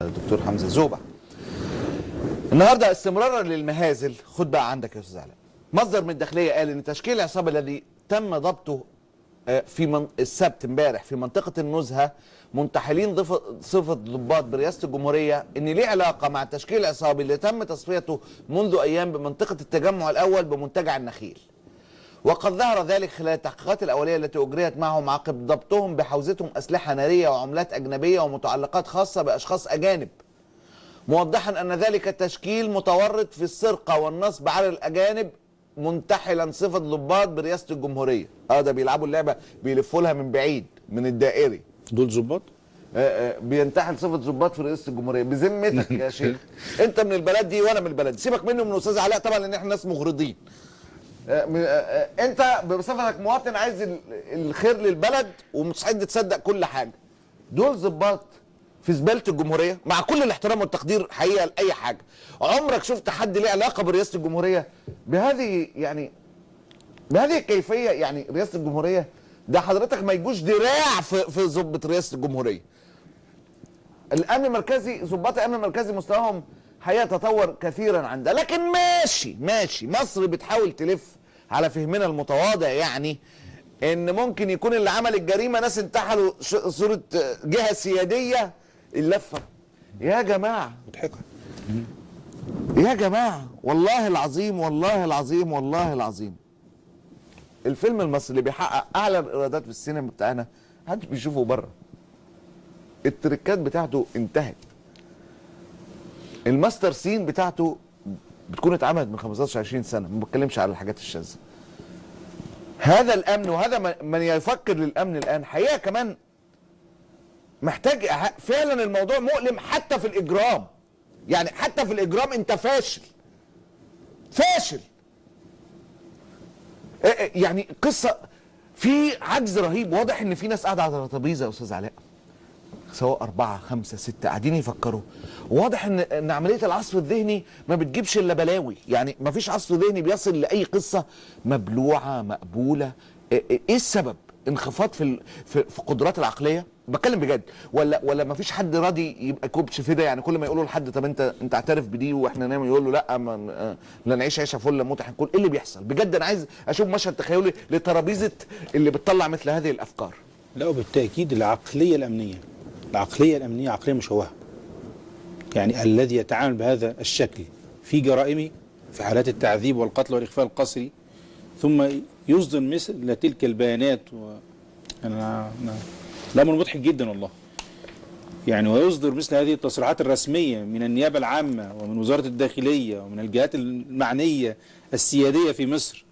الدكتور حمزة زوبع. النهارده استمرارا للمهازل، خد بقى عندك يا استاذ علاء. مصدر من الداخلية قال ان تشكيل العصابة الذي تم ضبطه في السبت امبارح في منطقة النزهه منتحلين صفة ضباط برئاسة الجمهورية ان ليه علاقة مع التشكيل العصابي اللي تم تصفيته منذ ايام بمنطقة التجمع الاول بمنتجع النخيل. وقد ظهر ذلك خلال التحقيقات الأولية التي أجريت معهم عقب ضبطهم بحوزتهم أسلحة نارية وعملات أجنبية ومتعلقات خاصة بأشخاص أجانب، موضحا أن ذلك التشكيل متورط في السرقة والنصب على الأجانب منتحلا صفة ضباط برئاسة الجمهورية. ده بيلعبوا اللعبة، بيلفوا لها من بعيد من الدائري. دول ضباط؟ بينتحل صفة ضباط في رئاسة الجمهورية. بذمتك يا شيخ، أنت من البلد دي وأنا من البلد دي، سيبك منه من أستاذ علاء طبعا لأن احنا ناس مغرضين. انت بصفتك مواطن عايز الخير للبلد ومستعد تصدق كل حاجة. دول ضباط في زبالة الجمهورية، مع كل الاحترام والتقدير حقيقة لاي حاجة. عمرك شفت حد ليه علاقة برئاسة الجمهورية بهذه، يعني بهذه الكيفية؟ يعني رئاسة الجمهورية ده حضرتك ما يجوش دراع في ضبط رئاسة الجمهورية. الامن المركزي، ضباط الامن المركزي مستواهم حقيقة تطور كثيرا عندها، لكن ماشي ماشي. مصر بتحاول تلف على فهمنا المتواضع، يعني ان ممكن يكون اللي عمل الجريمة ناس انتحلوا صوره جهة سيادية. اللفة يا جماعة مضحكة يا جماعة، والله العظيم والله العظيم والله العظيم. الفيلم المصري اللي بيحقق اعلى الايرادات في السينما بتاعنا محدش بيشوفه بره. التركات بتاعته انتهت، ال master scene بتاعته بتكون اتعملت من 15 20 سنة، ما بتكلمش على الحاجات الشاذة. هذا الامن وهذا من يفكر للامن الان حقيقة كمان محتاج. فعلا الموضوع مؤلم حتى في الاجرام، يعني حتى في الاجرام انت فاشل فاشل. يعني قصة في عجز رهيب. واضح ان في ناس قاعدة على ترابيزة يا استاذ علاء، سواء 4 5 6 قاعدين يفكروا. واضح ان عملية العصف الذهني ما بتجيبش الا بلاوي، يعني ما فيش عصف ذهني بيصل لاي قصة مبلوعه مقبولة. ايه السبب؟ انخفاض في قدرات العقلية؟ بتكلم بجد، ولا ما فيش حد راضي يبقى كوبش فدا؟ يعني كل ما يقولوا لحد طب انت اعترف بدي واحنا نعمل، يقول له لا، لا نعيش عيشه فل موت. هنكون ايه اللي بيحصل بجد؟ انا عايز اشوف مشهد تخيلي لترابيزه اللي بتطلع مثل هذه الافكار. لا، وبالتاكيد العقلية الامنية، العقلية الأمنية عقلية مشوهة. يعني الذي يتعامل بهذا الشكل في جرائمه، في حالات التعذيب والقتل والإخفاء القسري، ثم يصدر مثل تلك البيانات الأمر مضحك جدا والله. يعني ويصدر مثل هذه التصريحات الرسمية من النيابة العامة ومن وزارة الداخلية ومن الجهات المعنية السيادية في مصر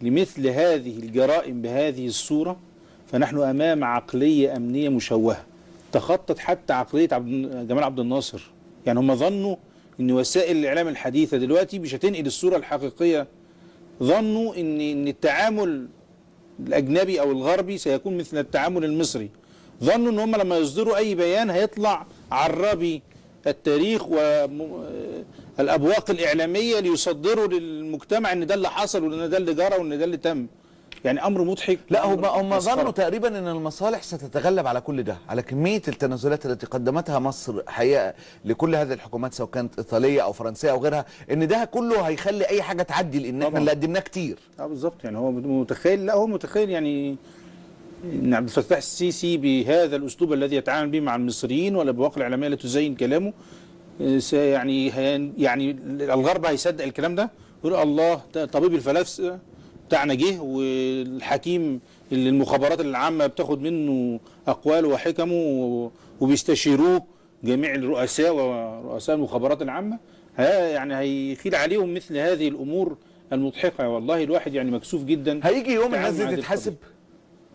لمثل هذه الجرائم بهذه الصورة، فنحن أمام عقلية أمنية مشوهة تخطت حتى عقلية جمال عبد الناصر. يعني هم ظنوا ان وسائل الإعلام الحديثة دلوقتي مش هتنقل الصورة الحقيقية، ظنوا ان التعامل الأجنبي أو الغربي سيكون مثل التعامل المصري، ظنوا ان هم لما يصدروا أي بيان هيطلع عربي التاريخ والأبواق الإعلامية ليصدروا للمجتمع ان ده اللي حصل وان ده اللي جرى وان ده اللي تم. يعني امر مضحك. لا، هم ظنوا تقريبا ان المصالح ستتغلب على كل ده، على كمية التنازلات التي قدمتها مصر حقيقة لكل هذه الحكومات سواء كانت ايطالية او فرنسية او غيرها، ان ده كله هيخلي اي حاجة تعدي لان احنا اللي قدمناه كتير. بالظبط. يعني هو متخيل، لا هو متخيل يعني ان عبد الفتاح السيسي بهذا الاسلوب الذي يتعامل به مع المصريين والابواق الاعلامية التي تزين كلامه، يعني الغرب هيصدق الكلام ده، يقول الله طبيب الفلاسفة بتاعنا جه، والحكيم اللي المخابرات العامة بتاخد منه أقواله وحكمه وبيستشيروه جميع الرؤساء ورؤساء المخابرات العامة، يعني هيخيل عليهم مثل هذه الأمور المضحكة. والله الواحد يعني مكسوف جدا. هيجي يوم الناس دي تتحاسب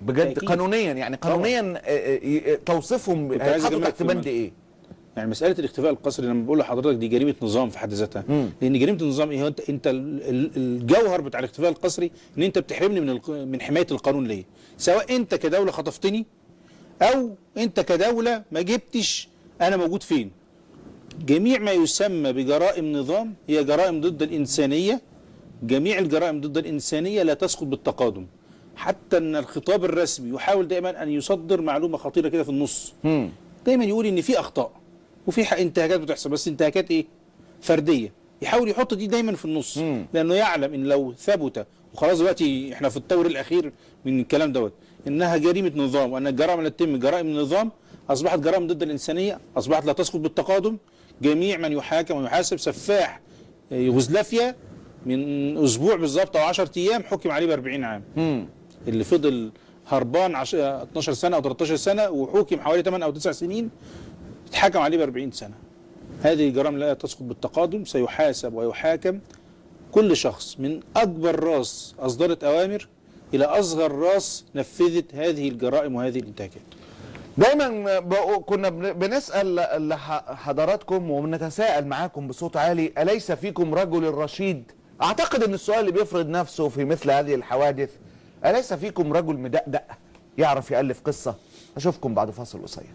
بجد قانونيا، يعني قانونيا توصيفهم هيتحطوا تحت بند إيه؟ يعني مسألة الاختفاء القسري لما بقول لحضرتك دي جريمة نظام في حد ذاتها، لأن جريمة النظام إيه؟ أنت الجوهر بتاع الاختفاء القسري إن أنت بتحرمني من حماية القانون ليا، سواء أنت كدولة خطفتني أو أنت كدولة ما جبتش أنا موجود فين. جميع ما يسمى بجرائم نظام هي جرائم ضد الإنسانية. جميع الجرائم ضد الإنسانية لا تسقط بالتقادم، حتى أن الخطاب الرسمي يحاول دائما أن يصدر معلومة خطيرة كده في النص، دايما يقول إن في أخطاء. وفي انتهاكات بتحصل، بس انتهاكات ايه؟ فردية. يحاول يحط دي دايما في النص، لانه يعلم ان لو ثبت، وخلاص دلوقتي احنا في الطور الاخير من الكلام دوت، انها جريمة نظام، وان الجرائم التي تتم جرائم النظام اصبحت جرائم ضد الانسانية، اصبحت لا تسقط بالتقادم. جميع من يحاكم ويحاسب، سفاح يوغوسلافيا من اسبوع بالظبط او 10 ايام حكم عليه ب 40 عام. اللي فضل هربان 12 سنة او 13 سنة وحكم حوالي 8 او 9 سنين اتحكم عليه ب 40 سنة. هذه الجرائم لا تسقط بالتقادم، سيحاسب ويحاكم كل شخص من اكبر راس اصدرت اوامر الى اصغر راس نفذت هذه الجرائم وهذه الانتهاكات. دايما كنا بنسأل لحضراتكم وبنتساءل معاكم بصوت عالي، أليس فيكم رجل رشيد؟ أعتقد أن السؤال اللي بيفرض نفسه في مثل هذه الحوادث، أليس فيكم رجل مدقدق يعرف يألف قصة؟ أشوفكم بعد فاصل قصير.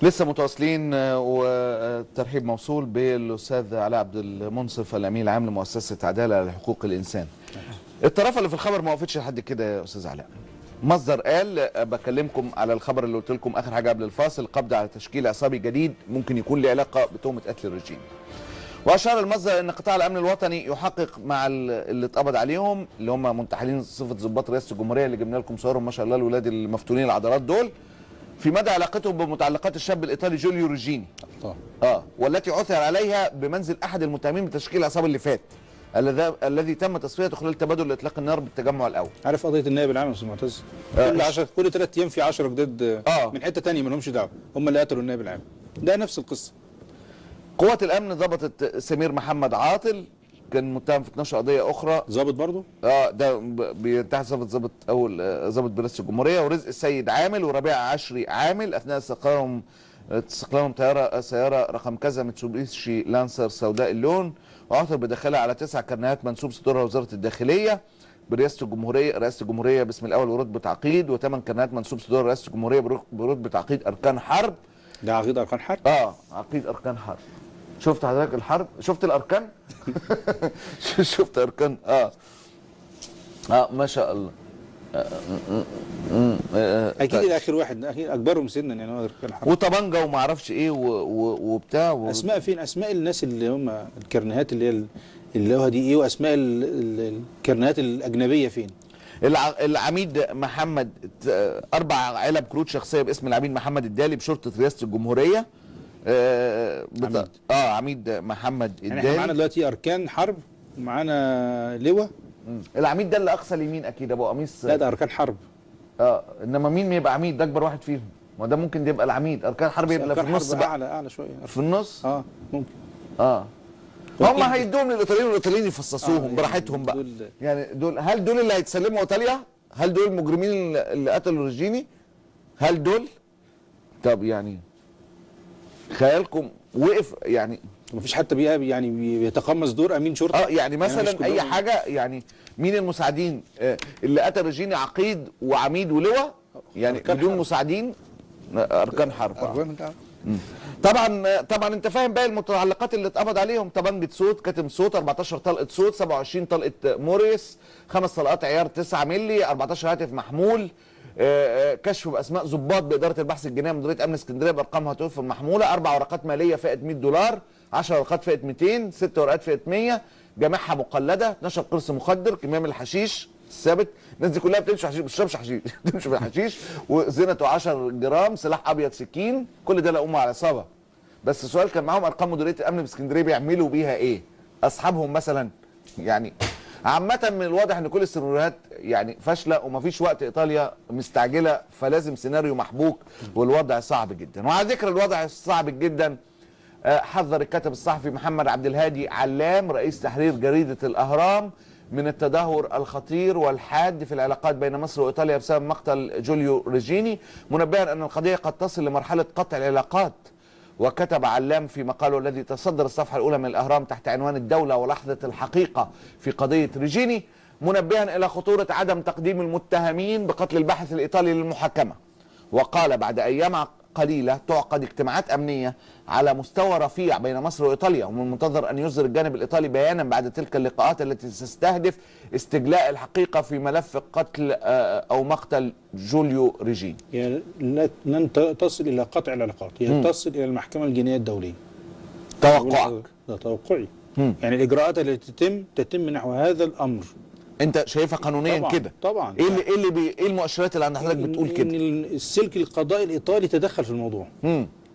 لسه متواصلين، والترحيب موصول بالاستاذ علاء عبد المنصف الامين العام لمؤسسة عدالة لحقوق الانسان. الطرافه اللي في الخبر ما وقفتش لحد كده يا استاذ علاء. مصدر قال، بكلمكم على الخبر اللي قلت لكم اخر حاجة قبل الفاصل، قبض على تشكيل عصابي جديد ممكن يكون له علاقة بتهمه قتل الرجيم. واشار المصدر ان قطاع الامن الوطني يحقق مع اللي اتقبض عليهم اللي هم منتحلين صفة ضباط رئاسة الجمهورية اللي جبنا لكم صورهم ما شاء الله، الولاد المفتونين العضلات دول، في مدى علاقتهم بمتعلقات الشاب الايطالي جوليو ريجيني. والتي عثر عليها بمنزل احد المتهمين بتشكيل العصابة اللي فات الذي تم تصفيته خلال تبادل اطلاق النار بالتجمع الاول. عارف قضية النائب العام يا استاذ معتز؟ كل 3 ايام في 10 جداد من حتة ثانية ما لهمش دعوه، هم اللي قتلوا النائب العام. ده نفس القصة. قوات الامن ضبطت سمير محمد عاطل، كان متهم في 12 قضية اخرى. ضابط برضه؟ ده بينتهي صفة ضابط اول ضابط برئاسة الجمهورية، ورزق السيد عامل وربيع عشري عامل اثناء استقلالهم سيارة رقم كذا ميتسوبيشي لانسر سوداء اللون، وعثر بداخلها على 9 كرنيهات منسوب صدورها وزارة الداخلية برئاسة الجمهورية، رئاسة الجمهورية باسم الاول ورتبه عقيد، و8 كرنيهات منسوب صدورها رئاسة الجمهورية برتبة عقيد اركان حرب. ده عقيد اركان حرب؟ عقيد اركان حرب. شفت حضرتك الحرب؟ شفت الاركان؟ شفت اركان؟ ما شاء الله. اكيد الاخر واحد، اكيد اكبرهم سنا يعني هو اركان حرب. وطبنجه وما اعرفش ايه وبتاع اسماء فين؟ اسماء الناس اللي هم الكرنيهات اللي هي اللي هو دي ايه، واسماء الكرنيهات الاجنبية فين؟ العميد محمد، 4 علب كروت شخصية باسم العميد محمد الدالي بشرطه رئاسة الجمهورية. عميد. عميد محمد الدالي. يعني احنا معانا دلوقتي اركان حرب ومعانا لواء. العميد ده اللي اقصى اليمين اكيد ابو قميص. لا ده اركان حرب. انما مين يبقى عميد؟ ده اكبر واحد فيهم، ما ده ممكن يبقى العميد. اركان حرب يبقى في النص بقى، اعلى شوية في النص. ممكن. هم هيدوهم للايطاليين والايطاليين يفصصوهم براحتهم بقى. يعني دول، هل دول اللي هيتسلموا ايطاليا؟ هل دول المجرمين اللي قتلوا ريجيني؟ هل دول؟ طب يعني خيالكم وقف يعني، مفيش حتى يعني بيتقمص دور امين شرطه. يعني مثلا يعني اي حاجة، يعني مين المساعدين اللي قتل ريجيني؟ عقيد وعميد ولواء، يعني بدون مساعدين، اركان حرب. طبعا انت فاهم باقي المتعلقات اللي اتقبض عليهم: طبنجة صوت، كاتم صوت، 14 طلقه صوت، 27 طلقه موريس، 5 طلقات عيار 9 مللي، 14 هاتف محمول، كشف باسماء ضباط بادارة البحث الجنائي مديرية امن اسكندرية بارقام هاتف المحمولة، 4 ورقات ماليه فئة $100، 10 ورقات فئة 200، 6 ورقات فئة 100، جميعها مقلده، 12 قرص مخدر، كمية من الحشيش الثابت. الناس دي كلها بتمشي حشيش، ما بتشربش حشيش، بتمشي في الحشيش، وزنته 10 جرام، سلاح ابيض، سكين، كل ده لقوه على عصابة. بس السؤال، كان معاهم ارقام مديرية الامن باسكندريه بيعملوا بيها ايه؟ اصحابهم مثلا؟ يعني عامة من الواضح ان كل السيناريوهات يعني فاشلة ومفيش وقت، ايطاليا مستعجلة، فلازم سيناريو محبوك، والوضع صعب جدا. وعلى ذكر الوضع الصعب جدا، حذر الكاتب الصحفي محمد عبد الهادي علام رئيس تحرير جريدة الأهرام من التدهور الخطير والحاد في العلاقات بين مصر وإيطاليا بسبب مقتل جوليو ريجيني، منبها أن القضية قد تصل لمرحلة قطع العلاقات. وكتب علام في مقاله الذي تصدر الصفحة الأولى من الأهرام تحت عنوان الدولة ولحظة الحقيقة في قضية ريجيني، منبها إلى خطورة عدم تقديم المتهمين بقتل الباحث الإيطالي للمحاكمة. وقال بعد أيام قليلة تعقد اجتماعات أمنية على مستوى رفيع بين مصر وإيطاليا، ومن المنتظر أن يصدر الجانب الإيطالي بيانا بعد تلك اللقاءات التي تستهدف استجلاء الحقيقة في ملف قتل أو مقتل جوليو ريجيني. يعني لن تصل إلى قطع العلاقات، هي تصل إلى المحكمة الجنائية الدولية. توقعك؟ ده توقعي. يعني الإجراءات التي تتم نحو هذا الأمر. انت شايفها قانونيا كده؟ طبعا. ايه المؤشرات اللي عند حضرتك بتقول كده؟ ان السلك القضائي الايطالي تدخل في الموضوع.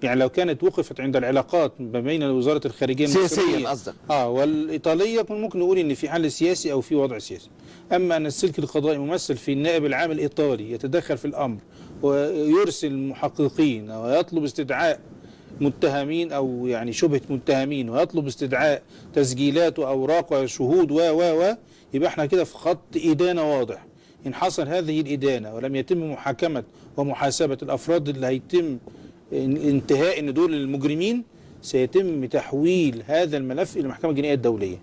يعني لو كانت وقفت عند العلاقات ما بين وزارة الخارجية سياسيا قصدك والايطاليه، ممكن نقول ان في حل سياسي او في وضع سياسي. اما ان السلك القضائي ممثل في النائب العام الايطالي يتدخل في الامر ويرسل محققين ويطلب استدعاء متهمين او يعني شبهه متهمين ويطلب استدعاء تسجيلات واوراق وشهود و و و يبقى احنا كده في خط إدانة واضح. إن حصل هذه الإدانة ولم يتم محاكمة ومحاسبة الأفراد اللي هيتم انتهاء إن دول المجرمين، سيتم تحويل هذا الملف إلى المحكمة الجنائية الدولية.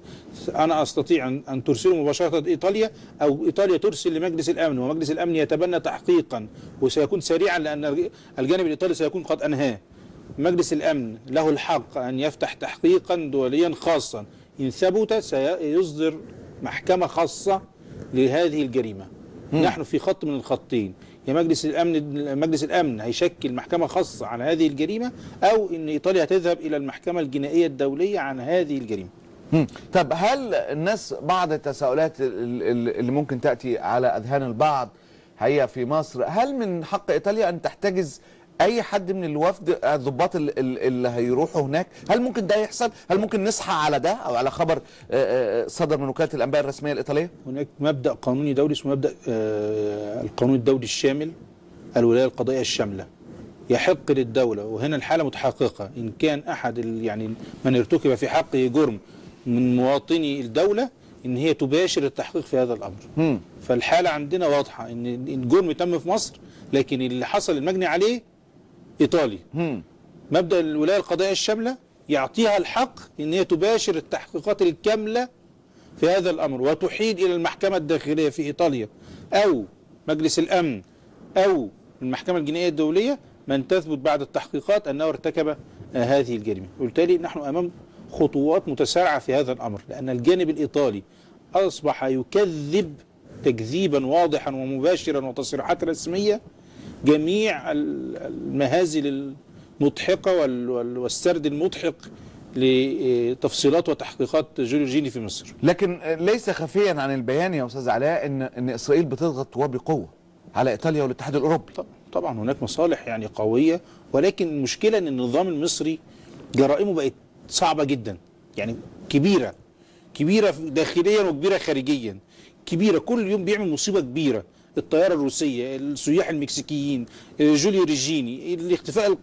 أنا أستطيع أن ترسله مباشرة إيطاليا، أو إيطاليا ترسل لمجلس الأمن، ومجلس الأمن يتبنى تحقيقا وسيكون سريعا لأن الجانب الإيطالي سيكون قد أنهاه. مجلس الأمن له الحق أن يفتح تحقيقا دوليا خاصا، إن ثبت سيصدر محكمة خاصة لهذه الجريمة. نحن في خط من الخطين، يا مجلس الأمن، مجلس الأمن هيشكل محكمة خاصة عن هذه الجريمة، أو إن إيطاليا هتذهب إلى المحكمة الجنائية الدولية عن هذه الجريمة. طب هل الناس بعض التساؤلات اللي ممكن تأتي على أذهان البعض هي في مصر، هل من حق إيطاليا أن تحتجز أي حد من الوفد الضباط اللي هيروحوا هناك؟ هل ممكن ده يحصل؟ هل ممكن نصحى على ده أو على خبر صدر من وكالة الأنباء الرسمية الإيطالية؟ هناك مبدأ قانوني دولي اسمه مبدأ القانون الدولي الشامل، الولاية القضائية الشاملة. يحق للدولة، وهنا الحالة متحققة، إن كان أحد يعني من ارتكب في حقه جرم من مواطني الدولة إن هي تباشر التحقيق في هذا الأمر. فالحالة عندنا واضحة إن الجرم تم في مصر، لكن اللي حصل المجني عليه إيطالي. مبدأ الولاية القضائية الشاملة يعطيها الحق إن هي تباشر التحقيقات الكاملة في هذا الأمر وتحيل إلى المحكمة الداخلية في إيطاليا أو مجلس الأمن أو المحكمة الجنائية الدولية من تثبت بعد التحقيقات أنه ارتكب هذه الجريمة. وبالتالي نحن أمام خطوات متسارعة في هذا الأمر، لأن الجانب الإيطالي أصبح يكذب تكذيبا واضحا ومباشرا وتصريحات رسمية جميع المهازل المضحكة والسرد المضحك لتفصيلات وتحقيقات جوليو ريجيني في مصر. لكن ليس خفيا عن البيان يا أستاذ علاء إن إسرائيل بتضغط وبقوة على إيطاليا والاتحاد الأوروبي. طبعا هناك مصالح يعني قوية، ولكن المشكلة إن النظام المصري جرائمه بقت صعبة جدا، يعني كبيرة كبيرة داخليا وكبيرة خارجيا، كبيرة كل يوم بيعمل مصيبة كبيرة. الطيارة الروسية، السياح المكسيكيين، جوليو ريجيني، الاختفاء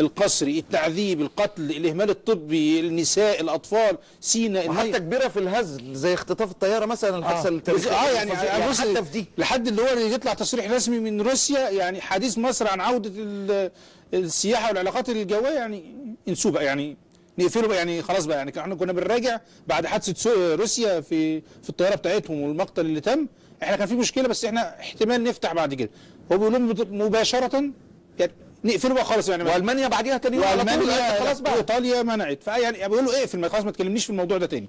القسري، التعذيب، القتل، الإهمال الطبي، النساء، الأطفال، سيناء، حتى كبيرة في الهزل زي اختطاف الطيارة مثلا، الحادثة التاريخية يعني حتى في دي لحد اللي هو يطلع تصريح رسمي من روسيا، يعني حديث مصر عن عودة السياحة والعلاقات الجوية، يعني انسوا بقى، يعني نقفله بقى، يعني خلاص بقى. يعني احنا كنا بنراجع بعد حادثة روسيا في الطيارة بتاعتهم والمقتل اللي تم، احنا كان في مشكلة بس احنا احتمال نفتح بعد كده. هو بيقول لهم مباشرة يعني نقفله بقى خالص، يعني والمانيا بعديها تاني يوم على طول خلاص بقى، وايطاليا منعت، فيعني بيقول له اقفل خلاص ما تكلمنيش في الموضوع ده تاني.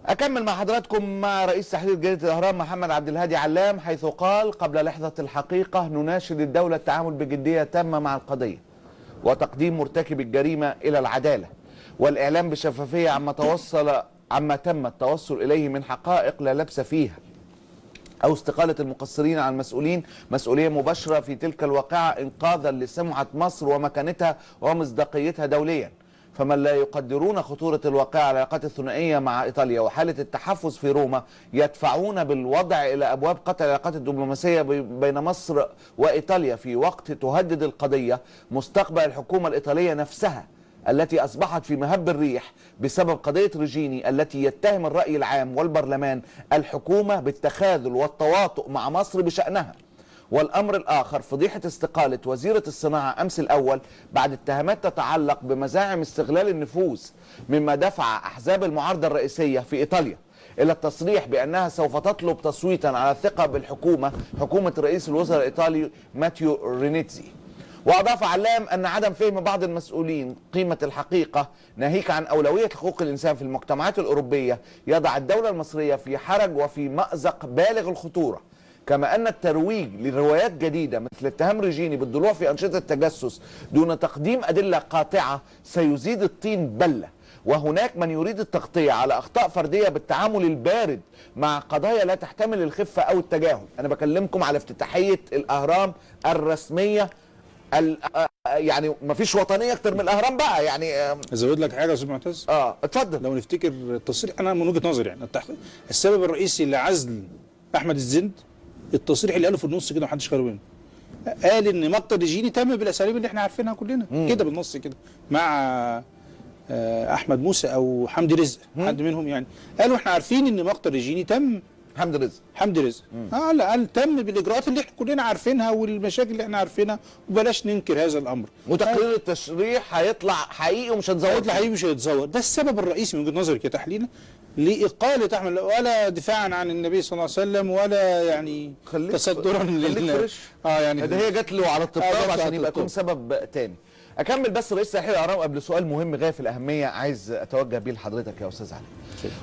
اكمل مع حضراتكم مع رئيس تحرير جريدة الاهرام محمد عبد الهادي علام، حيث قال قبل لحظة الحقيقة نناشد الدولة التعامل بجدية تامة مع القضية وتقديم مرتكب الجريمة الى العدالة والاعلام بشفافيه عما تم التوصل اليه من حقائق لا لبس فيها، أو استقالة المقصرين عن المسؤولين مسؤولية مباشرة في تلك الواقعة إنقاذا لسمعة مصر ومكانتها ومصداقيتها دوليا. فمن لا يقدرون خطورة الواقعة على العلاقات الثنائية مع إيطاليا وحالة التحفظ في روما يدفعون بالوضع إلى أبواب قطع العلاقات الدبلوماسية بين مصر وإيطاليا في وقت تهدد القضية مستقبل الحكومة الإيطالية نفسها التي أصبحت في مهب الريح بسبب قضية ريجيني التي يتهم الرأي العام والبرلمان الحكومة بالتخاذل والتواطؤ مع مصر بشأنها. والأمر الآخر فضيحة استقالة وزيرة الصناعة أمس الأول بعد اتهامات تتعلق بمزاعم استغلال النفوذ، مما دفع أحزاب المعارضة الرئيسية في إيطاليا إلى التصريح بأنها سوف تطلب تصويتا على الثقة بالحكومة، حكومة رئيس الوزراء الإيطالي ماتيو رينيتزي. وأضاف علام أن عدم فهم بعض المسؤولين قيمة الحقيقة ناهيك عن أولوية حقوق الإنسان في المجتمعات الأوروبية يضع الدولة المصرية في حرج وفي مأزق بالغ الخطورة. كما أن الترويج لروايات جديدة مثل اتهام ريجيني بالضلوع في أنشطة التجسس دون تقديم أدلة قاطعة سيزيد الطين بلة. وهناك من يريد التغطية على أخطاء فردية بالتعامل البارد مع قضايا لا تحتمل الخفة أو التجاهل. أنا بكلمكم على افتتاحية الأهرام الرسمية، يعني مفيش وطنية أكتر من الأهرام بقى يعني. أزود لك حاجة يا أستاذ معتز؟ اتفضل. لو نفتكر التصريح، أنا من وجهة نظري يعني السبب الرئيسي لعزل أحمد الزند التصريح اللي قاله في النص كده محدش خد باله. قال ان مقتل ريجيني تم بالاساليب اللي احنا عارفينها كلنا كده بالنص كده مع احمد موسى او حمدي رزق، حد منهم يعني. قالوا احنا عارفين ان مقتل ريجيني تم، حمدي رزق لا، قال تم بالاجراءات اللي احنا كلنا عارفينها والمشاكل اللي احنا عارفينها، وبلاش ننكر هذا الامر. وتقرير التشريح هيطلع حقيقي ومش هيتزور، هيطلع حقيقي ومش هيتزور. ده السبب الرئيسي من وجهه نظري كتحليل لإقالة أحمد، ولا دفاعا عن النبي صلى الله عليه وسلم ولا يعني تصدرا لل يعني ده هي جات له على الطبطاب عشان يبقى يكون سبب تاني. أكمل بس رئيس تحرير الأهرام قبل سؤال مهم غاية في الأهمية عايز أتوجه بيه لحضرتك يا أستاذ علي.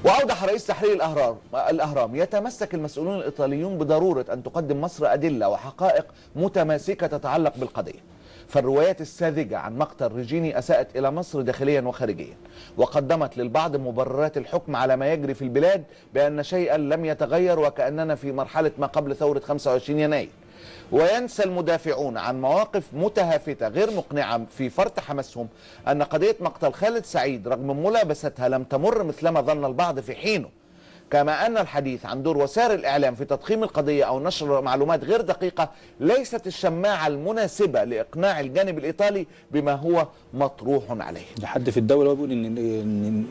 وأوضح رئيس تحرير الأهرام يتمسك المسؤولون الإيطاليون بضرورة أن تقدم مصر أدلة وحقائق متماسكة تتعلق بالقضية. فالروايات الساذجة عن مقتل ريجيني أساءت إلى مصر داخليا وخارجيا، وقدمت للبعض مبررات الحكم على ما يجري في البلاد بأن شيئا لم يتغير وكأننا في مرحلة ما قبل ثورة 25 يناير. وينسى المدافعون عن مواقف متهافتة غير مقنعة في فرط حماسهم أن قضية مقتل خالد سعيد رغم ملابستها لم تمر مثلما ظن البعض في حينه. كما أن الحديث عن دور وسائل الإعلام في تضخيم القضية أو نشر معلومات غير دقيقة ليست الشماعة المناسبة لإقناع الجانب الإيطالي بما هو مطروح عليه. ده حد في الدولة بيقول إن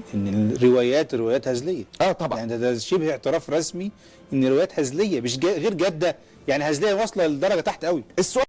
الروايات روايات هزلية. طبعا. يعني ده شبه اعتراف رسمي إن الروايات هزلية، مش غير جادة، يعني هزلية واصلة لدرجة تحت قوي. السؤال